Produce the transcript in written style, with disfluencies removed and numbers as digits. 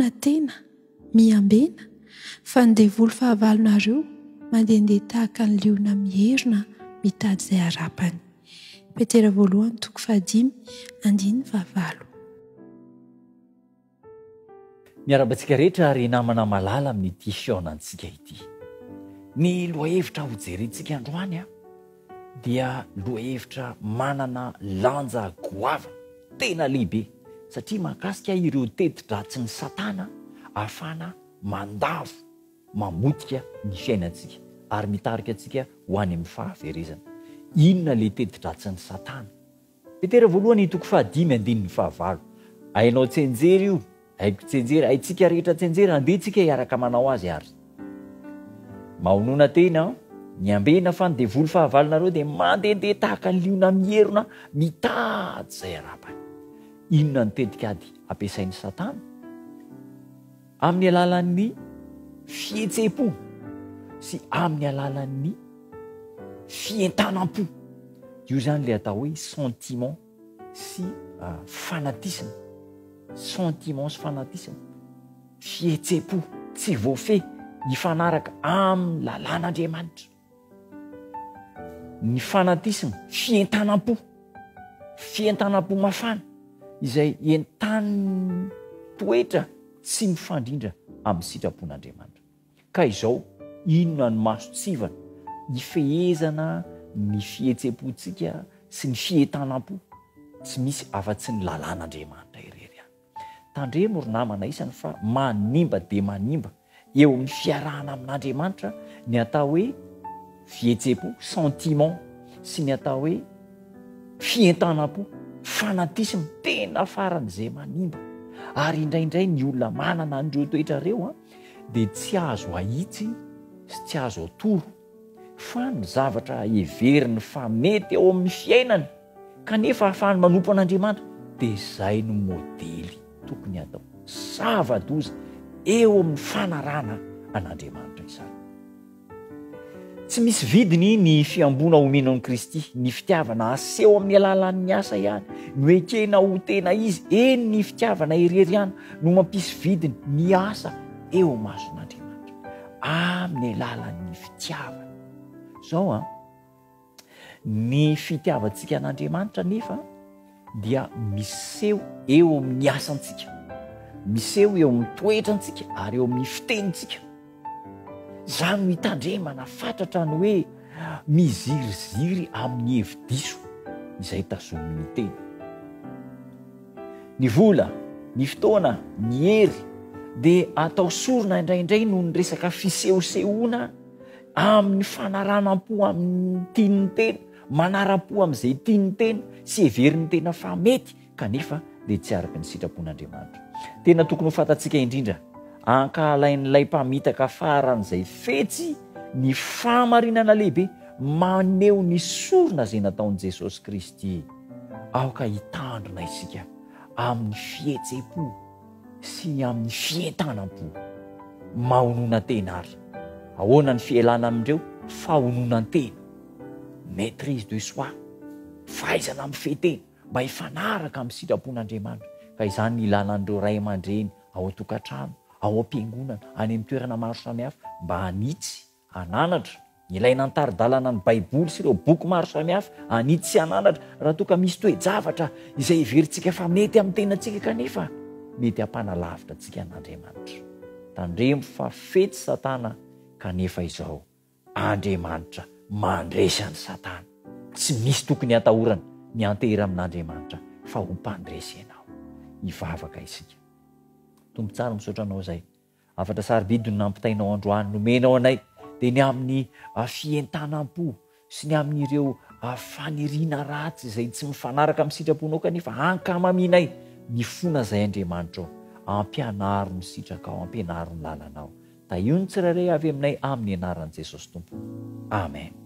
Mahonona tena, miambena, fa ny devoly fahavalonareo mandehandeha tahaka ny liona mierona mitady izay harapany. Petera voalohany toko fahadimy andininy fahavalo. Miarahaba antsika rehetra ry namana malala amin'ity fihaonantsika ity. Ny lohahevitra hojerentsika androany dia lohahevitra manana lanja goavana, tena lehibe, satria mahakasika ireo teti-dratsin'i Satana ahafahana mandavo, mamotika ny fiainantsika ary mitarika antsika ho any amin'ny fahaverezana. Inona ilay teti-dratsin'i Satana? Petera voalohany toko fahadimy andininy fahavalo. Hainao tsianjery io, haiko tsianjery, haintsika rehetra tsianjery, andeha tsika hiaraka manao azy ary. Mahonona tena, miambena fa ny devoly fahavalonareo dia mandehandeha tahaka ny liona mierona mitady izay harapany. Inona ny tetikady ampiasain'i Satana? Amin'ny alalan'ny fihetseham-po sy amin'ny alalan'ny fientanam-po. Io izany ilay atao hoe sentiment sy fanatisme. Sentiment sy fanatisme. Fihetseham-po tsy voafehy hifanaraka amin'ny lalàn'Andriamanitra. Ny fanatisme, fientanam-po, fientanam-po mafana izay entanin'ny toetra tsy mifandrindra amin'ny sitrapon'Andriamanitra. Ka izao, inona no mason-tsivana ifehezana ny fihetseham-pontsika sy ny fientanam-po? Tsy misy afa-tsy ny lalàn'Andriamanitra irery ihany. Tandremo ry namana isany fa manimba dia manimba eo amin'ny fiarahana amin'Andriamanitra ny atao hoe fihetseham-po, sentiment, sy ny atao hoe fientanam-po, fanatisme, tena faran'izay manimba. Ary indraindray ny olona manana an'ireo toetra ireo dia tsy azo ahitsy sy tsy azo atoro fa ny zavatra heveriny fa mety eo amin'ny fiainany kanefa ahafahany manompo an'Andriamanitra dia izay no modely tokony hatao. Zava-doza eo amin'ny fanarahana an'Andriamanitra izany. Tsy misy vidiny ny fihamboana omena an'i Kristy, ny fitiavana aseho amin'ny alalan'ny asa ihany no ekena ho tena izy, eny ny fitiavana irery ihany no mampisy vidiny ny asa eo imason'Andriamanitra, amin'ny alalan'ny fitiavana. Izao an, Ny fitiavantsika an'Andriamanitra anefa dia miseho eo amin'ny asantsika, miseho eo amin'ny toetrantsika ary eo amin'ny fitenintsika. Izany no hitandremana fatratra ny hoe miziriziry amin'ny hevi-diso izay tazomin'ny tena. Ny vola, ny fotoana, ny hery dia atao sorona indraindray noho ny resaka fisehosehoana amin'ny fanaranam-po amin'ny tian'ny tena, manaram-po amin'izay tian'ny tena sy heverin'ny tena fa mety kanefa dia tsy araka ny sitrapon'Andriamanitra. Tena tokony ho fantatsika indrindra, ankahalain'ilay mpamitaka faran'izay fetsy ny fahamarinana lehibe maneho ny sorona izay nataon'i Jesosy Kristy. Aoka hitandrina isika amin'ny fihetseham-po sy ny amin'ny fientanam-po. Mahononan-tena ary. Ahoana ny fialana amin'ireo? Fahononan-tena, maîtrise de soi, fahaizana mifehy tena mba hifanaraka amin'ny sitrapon'Andriamanitra. Ka izany no ilana an'ireo ray aman-dreny ao an-tokantrano, ao am-piangonana, any amin'ny toerana maro samihafa mba hanitsy Hananatra, Ilaina an-tari-dalana ny Baiboly sy ireo boky maro samihafa hanitsy sy hananatra raha toa ka misy toe-javatra izay heverintsika fa mety amin'ny tenantsika kanefa mety hampanalavitra antsika an'Andriamanitra. Tandremo fa fetsy Satana kanefa izao Andriamanitra mandresy an'i Satana. Tsy misy tokony hatahorana miantehera amin'Andriamanitra fa ho mpandresy ianao. Hivavaka isika. Tompo tsara misaotra anao izay Hafatra sarobidy no nampitainao androany, nomenao anay, dia ny amin'ny fientanam-po sy ny amin'ireo faniriana ratsy izay tsy mifanaraka amin'ny sitraponao kanefa ankamamianay mifona izay Andriamanitra ô. Ampianaro ny sitrakao, ampianaro ny lalanao. Tahio ny tsirairay avy aminay amin'ny anaran'i Jesosy Tompo. Amen.